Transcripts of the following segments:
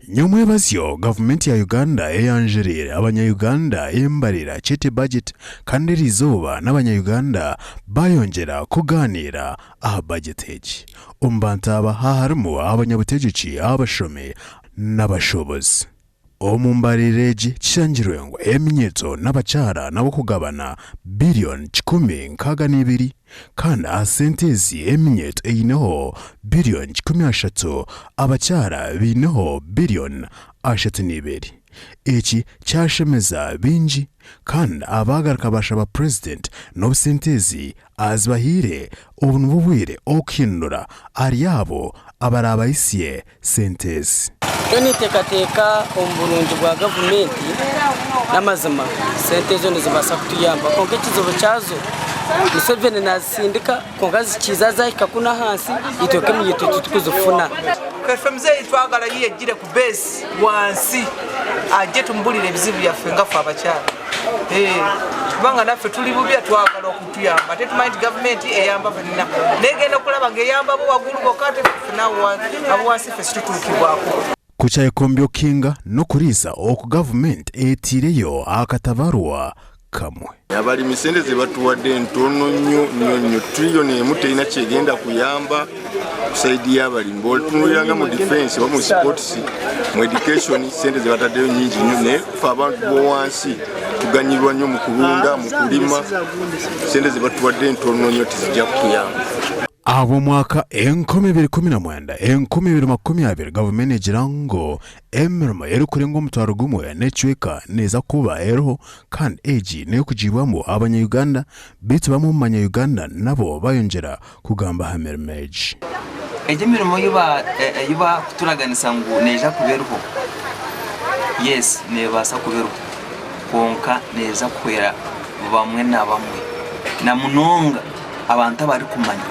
Nyomwebazyo, gavumenti ya Uganda eyanjuriire abanya-Uganda embarira City Budget kandi eriizooba n'abanya-Uganda bayongyera kugaaniira aha budget egi. Omu bantu aba haharimu abanyabutegyeki, abashomi n'abashuubuzi. Omu mbarira egi kishangirwe ngu eminyeeto n'abakyara n'ab'okugabana biliyoni 162 kandi aha sente ezi eminyeeto eineho biliyoni 30, abakyara baineho biliyoni 32. Eki kyashemeza baingi kandi abaagaruka baashaba Purezidenti n'obu sente ezi azibahaire obu nibwo bwire okuhindura ahari abo abaraabahisye sente ezi. Nyowe ninteekateeka omu burungi bwa gavumenti n'amazima sente ezo nizibaasa kutuyamba kwonka ekizibu kyazo Museveni nazitsindika kwonka zikiiza zahika kunu ahansi itwe nk'eminyeeto titukuzifuna. Ife muzeeyi twagala ye yegire ku base wansi aje tumubulire ebizibu byaffe nga ffe abakyala kubanga naffe tuli bubi twagala okutuyamba ate tumanyi nti gavumenti eyamba fenna naye egenda okulaba nga eyamba abo wagulu boka ate ffe abowansi ffe situtuukibwako. Ku kya Okinga n'okuriisa oku gavumenti eteireyo akatabarwa kamwe. Abalimi sente zebatuwadde ntono nnyo nnyo nnyo trillion emu terina kyegenda kuyamba ku side y'abalimi bwotunulira nga mu defense oba mu sports mu education sente zebataddeyo nyingi nnyo naye fe abantu bowansi tuganyirwa nnyo mu kulunda mu kulima sente zebatuwadde ntono nnyo tezijja kutuyamba. Ahabw'omwaka 2019, 2020 gavumenti neegira ngu emirimo erikurenga omutwaro gumwe n'ekicweka neeza kuba eriho kandi egi n'ey'okugiibwamu abanya-Uganda beitu bamwe omu banya-Uganda nabo bayongyera kugamba aha mirimo egi. Egi emirimo ei barikuturaganisa ngu neija kuba eriho, yes neebaasa kuba eriho kwonka neeza kuhwera bamwe na bamwe na munonga abantu abarikumanya.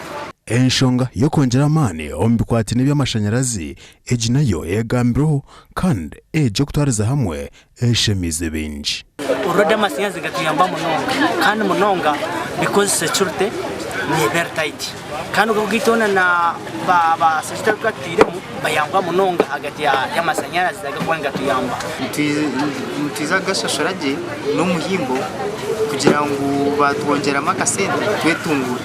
Enshonga y'okwongyera amaani omu bikwataine by'amashanyarazi egi nayo egambirweho kandi egi okutwariza hamwe eshemiize baingi. Already amasanyarazi nigatuyamba munonga kandi munonga because security neeba eri tight kandi ogwaitu hoona na ba security abu twatuteiremu bayamba munonga ahagati y'amasanyarazi agakuba nigatuyamba. Nitwija kugashashura gye n'omuhimbo kugira ngu baatwongyeramu akasente twetunguure.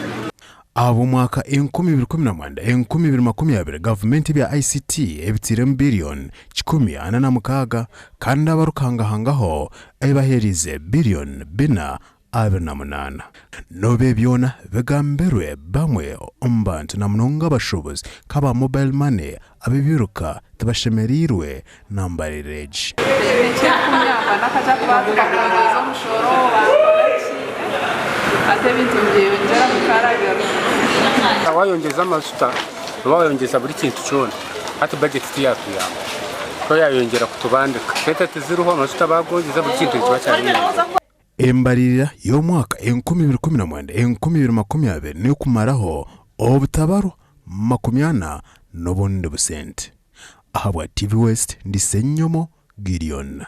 Ahabw'omwaka 2019, 2020 gavumenti ebya ICT ebiteiremu biriyoni 146 kandi abarikuhangahangaho ebaheereize biriyoni bina 28. N'obu ebi byona bigambirwe, bamwe omu bantu na munonga abashuubuzi nk'aba mobile money ab'ebiiruka tibashemereirwe na mbarira egi. Ekirikunyamba n'akagye aku baatubagongyeza omushoro baakora ki hati ebintu nibyeyongyera bikarabira. Waayongyeza amajuta nooba waayongyeza buri kintu kyona. Hati bajeti tiyaatuyamba kuba yaayongyera kutubandika. Sente tiziriho, amajuta baagongyeza buri kintu nikiba kyayeyongyera. Embaririra y'omwaka 2019, 2020 n'eyokumaraho obutabarwa 40 n'obundi busente. Ahabwa TV West ndi Ssenyomo Gideon.